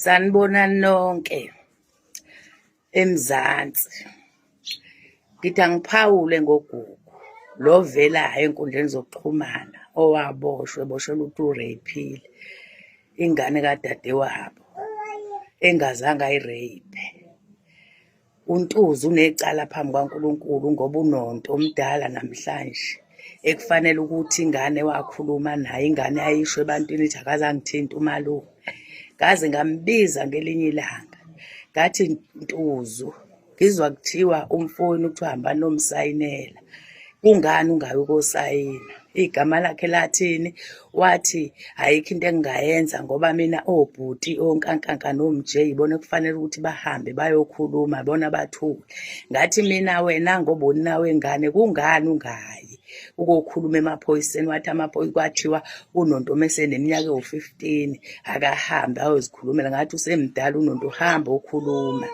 Sanibonani nonke eMzansi. Ngithi angiphawule ngoGugu lo ovelayo ey'nkundleni zokuxhumana owaboshwa eboshelwa ukuthi u-rape-ile ingane kadadewabo engazange ayi-rape. UNtuzu unecala phambi kwaNkulunkulu ngoba unonto omdala namhlanje ekufanele ukuthi ingane wakhuluma naye ingane ayisho ebantwini ithi akaze angithinte umalume. Ngaze ngambiza ngelinye ilanga ngathi Ntuzu ngizwa kuthiwa umfowenu kuthiwa hamba nomsayinela kungani ungayi ukosayina igama lakhe lathini wathi ayikho into engingayenza ngoba mina obhuti onkankanka nomj yibona ekufanele ukuthi bahambe bayokhuluma bona bathule ngathi mina wena ngoba unina wengane kungani ungayi ukokhuluma emaphoyiseni wathi amaphoyisa kwathiwa unonto meseneminyaka ewu-15 akahambe ayozikhulumela ngathi usemdala unonto uhamba okhuluma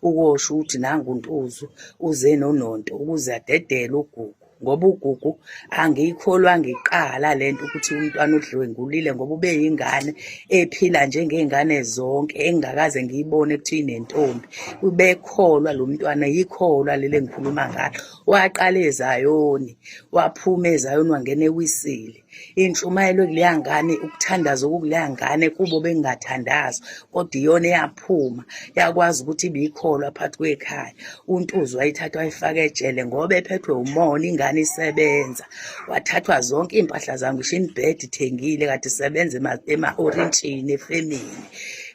ukosho ukuthi nangu untuzu uze nononto ukuze adedele ugugu ngoba uGugu angiyikholwa ngiqala lento ukuthi umntwana udlwengulile ngoba ubeyingane ephila njengey'ngane zonke engingakaze ngiyibone kuthiwa inentombi. Ubekholwa lo mntwana, yikholwa leli engikhuluma ngalo. Waqala eZayoni, waphuma eZayoni wangena eWisile. Intshumayelo ekuleya ngane, ukuthandaza okukuleya ngane kubo bengingathandazi kodwa iyona eyaphuma yakwazi ukuthi ibikholwa phakathi kwekhaya. UNtuzu wayithatha wayifaka ejele ngoba ephethwe umona ingane isebenza. Wathathwa zonke iy'mpahla zayo ngisho imibhede ithengile kade isebenza ema-orintshini efemini.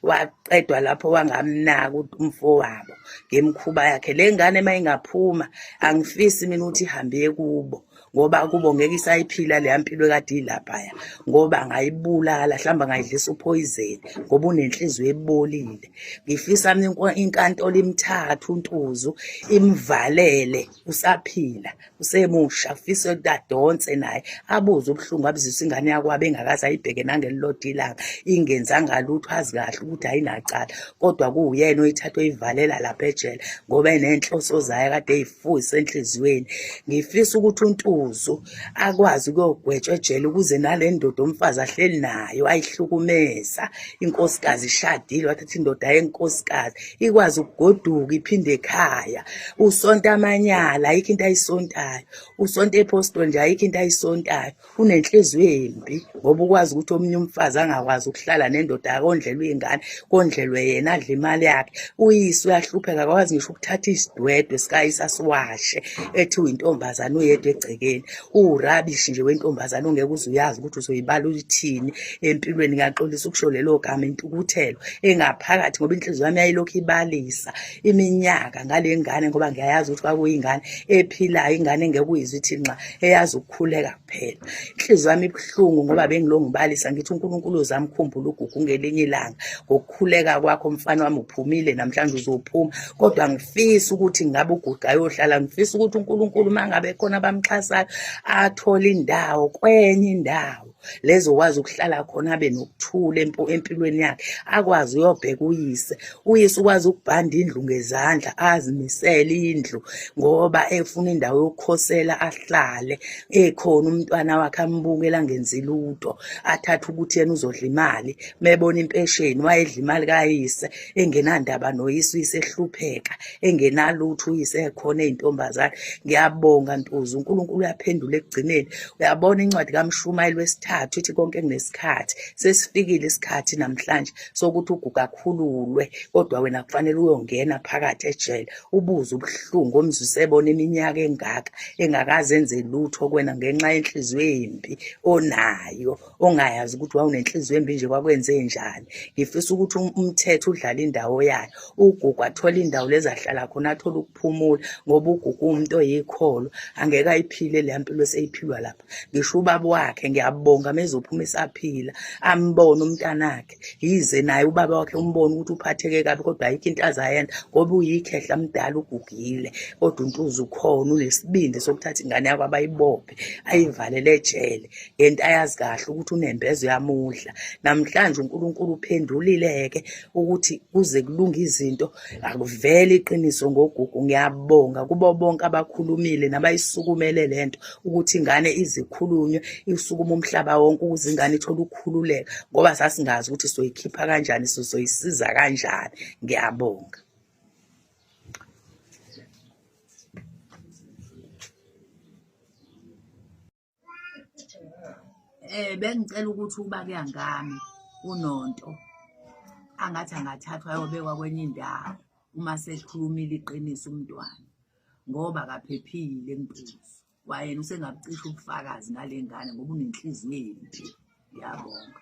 Waqedwa lapho wangamnaka umfowabo ngemikhuba yakhe. Le ngane uma ingaphuma angifisi mina ukuthi ihambe iye kubo. Ngoba kubo ngeke isayiphila leya mpilo ekade ilaphaya ngoba angayibulala mhlawumbe angayidlisa uphoyizeni ngoba unenhliziyo ebolile. Ngifisa mina inkantolo imthathe uNtuzu imvalele usaphila usemusha ngifisa ukuthi adonse naye abuze ubuhlungu abuzisa ingane yakwabo engakaze ayibheke nangelilodwa ilanga ingenzanga lutho azi kahle ukuthi ayinacala kodwa kuwuyena oyithatha oyivalela lapha ejele ngoba enenhloso zayo kade eyifuse enhliziyweni. Ngifisa ukuthi uNtuzu akwazi ukuyogwetshwa ejele ukuze nale ndoda umfazi ahleli nayo ayihlukumeza inkosikazi ishadile wathatha indoda yenkosikazi ikwazi ukugoduka iphinde ekhaya. Usonta amanyala ayikho into ayisontayo, usonta ephostoli nje ayikho into ayisontayo. Unenhliziyo embi ngoba ukwazi ukuthi omunye umfazi angakwazi ukuhlala nendoda akondlelwe iy'ngane kondlelwe yena adle imali yakhe. Uyise uyahlupheka akakwazi ngisho ukuthatha isidwedwe sikayise asiwashe ethi uyintombazane uyedwa egcekeni. Uwurabishi nje wentombazane ongeke uze uyazi ukuthi uzoyibala uyithini empilweni. Ngiyaxolisa ukusho lelo gama intukuthelo engaphakathi ngoba inhliziyo yami yayilokhu ibalisa iminyaka ngale ngane ngoba ngiyayazi ukuthi kwakuyingane ephilayo ingane engeke uyizwe ithi nxa eyazi ukukhuleka kuphela. Inhliziyo yami ibuhlungu ngoba bengilo ngibalisa ngithi uNkulunkulu uzamkhumbula uGugu ngelinye ilanga ngokukhuleka kwakho mfana wami uphumile namhlanje uzophuma kodwa ngifisa ukuthi ngabe uGugu ayohlala ngifisa ukuthi uNkulunkulu uma ngabe khona abamxhasayo athole indawo kwenye indawo lezokwazi ukuhlala khona abe nokuthula empilweni yakhe akwazi uyobheka uyise uyise ukwazi ukubhanda indlu ngezandla azimisele indlu ngoba efuna indawo yokukhosela ahlale ekhona umntwana wakhe ambukela angenzi lutho athathe ukuthi yena uzodla imali mebona impesheni wayedla imali kayise engenandaba noyise uyise ehlupheka engenalutho uyise ekhona eyintombazane ngiyabonga Ntuzu uNkulunkulu uyaphendula ekugcineni uyabona incwadi kaMshumayeli wesithathu ithi konke kunesikhathi sesifikile isikhathi namhlanje sokuthi uGugu akhululwe kodwa wena kufanele uyongena phakathi ejele ubuze ubuhlungu omzwise bona iminyaka engaka engakaze enze lutho kuwena ngenxa yenhliziyo embi onayo ongayazi ukuthi wawunenhliziyo embi nje kwakwenze njani. Ngifisa ukuthi umthetho udlale indawo yayo uGugu athole indawo lezi ahlala khona athole ukuphumula ngoba uGugu uwumuntu oyikholwa angeke ayiphile leya mpilo eseyiphilwa lapha. Ngisho ubaba wakhe ngiyabonga mezophuma esaphila ambone umntanakhe yize naye ubaba wakhe umbone ukuthi uphatheke kabi kodwa ayikho into azayenza ngoba uyikhehla mdala ugugile kodwa uNtuzu ukhona unesibindi sokuthatha ingane yakho abayibophe ayivalele ejele ngento ayazi kahle ukuthi unembeza uyamudla. Namhlanje uNkulunkulu uphendulile-ke ukuthi kuze kulunge izinto akuvele iqiniso ngoGugu. Ngiyabonga kubo bonke abakhulumile nabayisukumele lento. lento ukuthi ingane izikhulunywe isukuma umhlaba wonke ukuze ingane ithole ukukhululeka ngoba sasingazi ukuthi soyikhipha kanjani sizoyisiza kanjani. Ngiyabonga. Bengicela ukuthi ukuba kuya ngami uNonto angathi angathathwa ayobekwa kwenye indawo uma sekhulumile iqiniso umntwana ngoba akaphephile eMpuzu. Kwayena usengabucisha ubufakazi ngale ngane ngoba unenhliziyo embi. Ngiyabonga.